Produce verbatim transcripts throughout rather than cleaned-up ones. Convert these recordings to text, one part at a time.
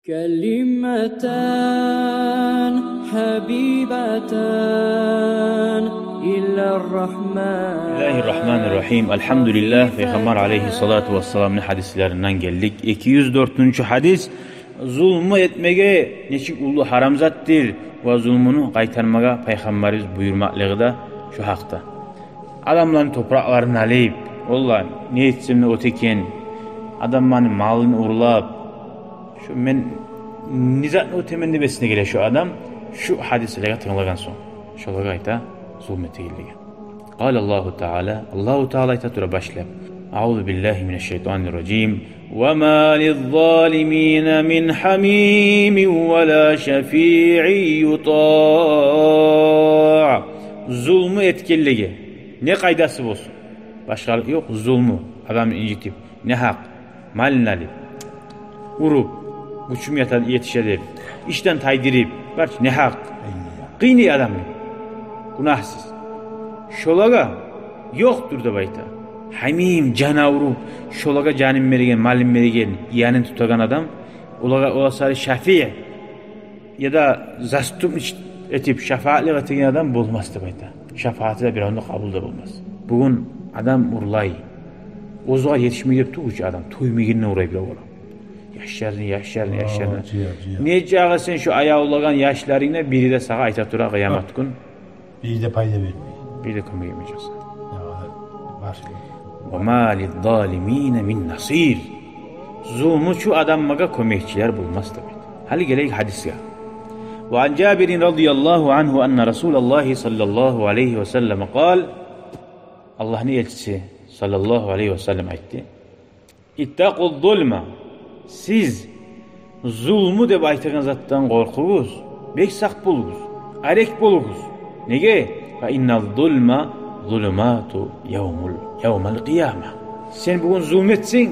كلمتان حبيبتان إلى الرحمن. بسم الله الرحمن الرحيم. الحمد لله. Пайхаммар алейгьиссалату вассаламны гьадислеринден гелдик. Эки юз дёртюнчю гьадис. Зулму этмеге нечик уллу гьарам затдыр ва зулмуну къайтармагъа Пайхаммарыбыз буюрмакълыгъы да шу гьакъда. Адамланы топуракъларын алып, олар не этсем де оьте экен, адамланы малын урлап, шу мен не затны оьтемен деп эсине геле шу адам, шу гьадислеге тынглагъан сонг, шолагъа айта зулму этегенлеге. قال الله تعالى, Аллагьу Таала айта тура башлап: أعوذ بالله من الشيطان الرجيم. وما للظالمين من حميم ولا شفيع يطاع. Зулму этгенлеге не къайдасы болсун, башгъалыкъ ёкъ, зулму, адамны инжитип, негьакъ, малын алып, уруп, гючюм ята-, етише деп, ишден тайдырып, барчы негьакъ, къыйный адамны, гюнагьсыз. Шолагъа ёкъдур деп айта. Гьамим, жан авруп, шолагъа жанын берген, малын берген, янын тутагъан адам, олагъа, олар саялы шафи, яда заступничество этип, шафаатлыкъ этеген адам болмас деп айта. Шафааты да биревню къабул да болмас. Бугюн адам урлай. Оьзюне етишмей деп тюгюл чю адам, тоймайгъанны урлай бирев бола. Яшларын, яшларын, яшларын. Жыя, жыя. Не чакъы сен шу аявлагъан яшларынгны бири де сагъа айта тура къыямат гюн. Бири де пайда бермей. Бири де кёмек этмежек сагъа. وما للظالمين من نصير. Зулмучу адамлагъа кёмекчилер болмас деп айта. Гьали гелейик гьадисге. وعن جابر رضي الله عنه أن رسول الله صلى الله عليه وسلم قال. Аллагьны элчиси саллаллагьу алайгьи ва саллам айтды: اتقوا الظلم. Сиз зулму деп айтагъан затдан къоркъугъуз, бек сакъ болугъуз, арек болугъуз. Неге? فإن الظلم ظلمات يوم، يوم القيامة. Сен бугюн зулму этсенг,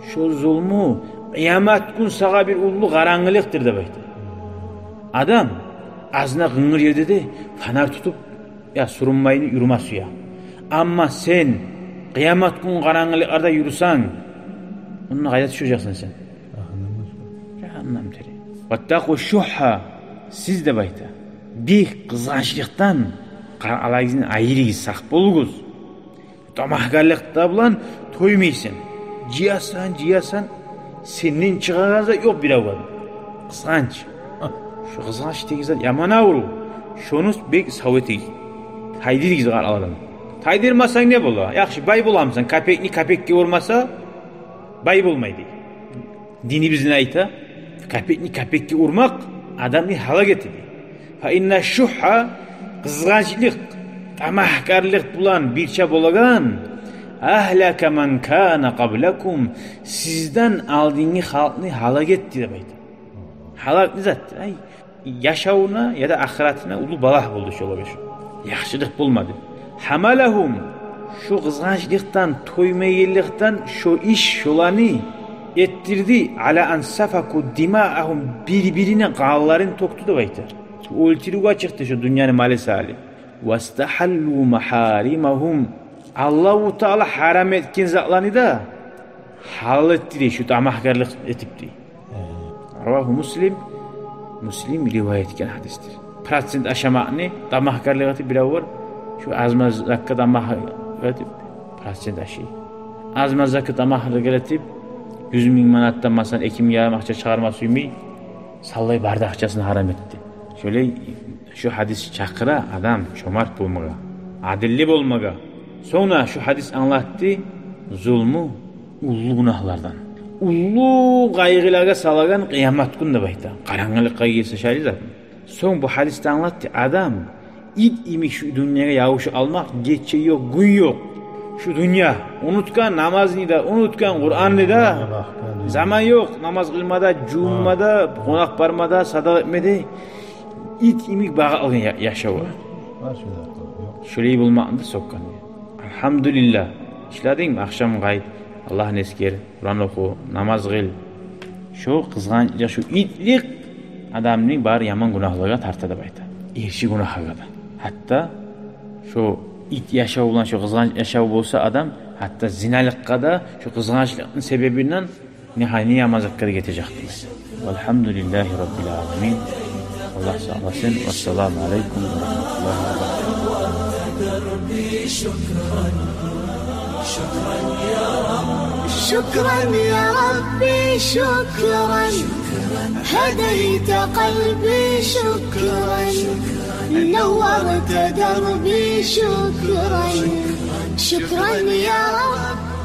шо зулму къыямат гюн сагъа бир уллу къарангылыкъдыр деп айта. Адам азына къынгыр ерде де фонарь тутуп, я сюрюнмейин юрюме сюе. Амма сен къыямат гюн къарангылыкъларда юрюсенг, онда къайда тюшежексен сен? Жагьаннам тери. واتقوا الشح. Сиз деп айта, бек къызгъанчлыкъдан къаркъарагъызны айырыгъыз, сакъ болугъуз. Тамагьгарлыкъ да булан тоймайсан. Жыясан, жыясан, сенден чыгъагъан зат ёкъ биревге. Къызгъанч. Шу къызгъанч деген зат яман аврув. Шону бек сав этигиз. Тайдырыгъыз къаркъарадан. Тайдырмасанг не бола? Яхшы, бай боламысан, капекни капекге урмаса, бай болмай дей. Динибиз не айта? Капекни капекге урмакъ адамны гьалак эте дей. فإن الشح, къызгъанчлыкъ, тамагьгарлыкъ булан бирче болагъан, أهلك من كان قبلكم, сизден алдынгъы халкъны гьалак этди деп айта. Гьалак не зат? Ай, яшавуна яда ахыратына уллу балагь болду шолагъа шу. Яхшылыкъ болмады. حملهم, шу къызгъанчлыкъдан, тоймайгъанлыкъдан шу иш шоланы этдирди, على أن سفكوا دماءهم, бир-бирине къанларын тёкдю деп айта. Оьлтюрювге чыкъды шу дюньяны малы саялы. واستحلوا محارمهم, Аллагьу Таала гьарам этген затланы да гьалал этди дей, шу тамагьгарлыкъ этип дей. رواه مسلم, Муслим риваят этген гьадисдир. Процент ашамакъны тамагьгарлыкъ этип бирев бар, шу аз-маз затгъа тамагь этип, процент ашай. Аз-маз затгъа тамагьгарлыкъ этип, юз минг манатдан, масала, эки минг ярым акъча чыгъарма сюймей, саллай бары да акъчасын гьарам этди. Шолай шу гьадис чакъыра адам чомарт болмагъа, адилли болмагъа. Сонг да шу гьадис англатды зулму уллу гюнагьлардан, уллу къайгъылагъа салагъан къыямат гюн деп айта. Къарангылыкъгъа гелсе шари зат. Сонг бу гьадисде англатды, адам ит йимик шу дюньягъа ябушуп алмакъ, гече ёкъ, гюн ёкъ. Шу дюнья унутгъан, намазны да унутгъан, Къуранны да. Заман ёкъ намаз къылма да, жувунма да, къонакъ барма да, садагъа этме де. Ит йимик багъып алгъан я-, яшаву. Шолай болмакъны да сёкген. Альгьамдулиллагь. Ишлединг, ахшам къайт, Аллагьны эсгер, Къуран оху, намаз къыл. Шо къызгъанчлыкъ, шо итлик адамны бары яман гюнагьлагъа тарта деп айта. Эрши гюнагьлагъа да. Гьатта шо ит яшав булан шо къызгъанч яшав болса адам, гьатта зиналыкъгъа да шо къызгъанчлыкъны себебинден Нихаят, не яман затгъа да гетежек тюгюл. Валгьамдулиллагьи раббил аламин. Аллагь сакъласын. Вассаламу алейкум ва рагьматуллагьи ва баракатугь. شكرا يا ربي، شكرا. هديت قلبي، شكرا. نورت دربي، شكرا. شكرا يا رب.